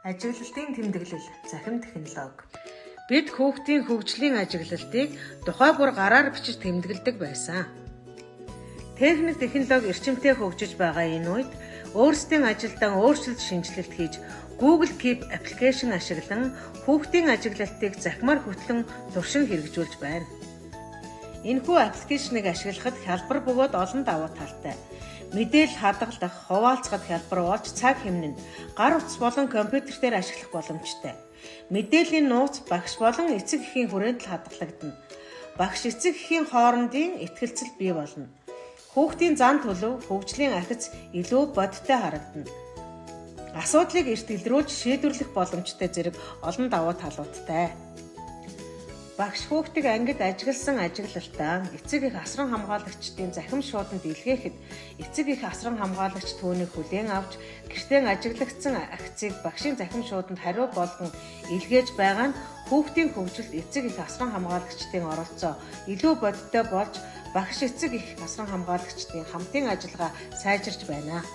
Ажиглалтын тэмдэглэл, захим технологи. Бид хүүхдийн хөгжлийн ажиглалтыг тухай бүр гараар бичиж тэмдэглэдэг байсан. Техник, технологи эрчимтэй хөгжиж байгаа энэ үед өөрсдийн ажилдаа өөрчлөлт шинэчлэлт хийж, Google Keep application ашиглан хүүхдийн ажиглалтыг захимаар хөтлөн туршин хэрэгжүүлж байна. Энэхүү application ыг ашиглахад хялбар бөгөөд олон давуу талтай. Мэдээлэл хадгалах, хуваалцахад хялбар болж, цаг хэмнэнэ. Гар утас болон компьютер дээр ашиглах боломжтой. Мэдээллийн нууц багш болон эцэг эхийн хүрээнд л хадгалагдана. Багш, эцэг эхийн хоорондын итгэлцэл бий болно. Хүүхдийн зан төлөв, хөгжлийн ахиц илүү бодиттой харагдана. Асуудлыг эрт илрүүлж шийдвэрлэх боломжтой зэрэг олон давуу талуудтай. Багш хүүхдийг ангид ажигласан ажиглалтаа эцэг эх, асран хамгаалагчдын захим шууданд илгээхэд эцэг эх, асран хамгаалагч түүнийг хүлээн авч, гэртээ ажиглагдсан ахицыг багшийн захим шууданд хариу болгон илгээж байгаа нь хүүхдийн хөгжилд эцэг эх, асран хамгаалагчдын оролцоо илүү бодиттой болж, багш, эцэг эх, асран хамгаалагчдын хамтын ажиллагаа сайжирч байна.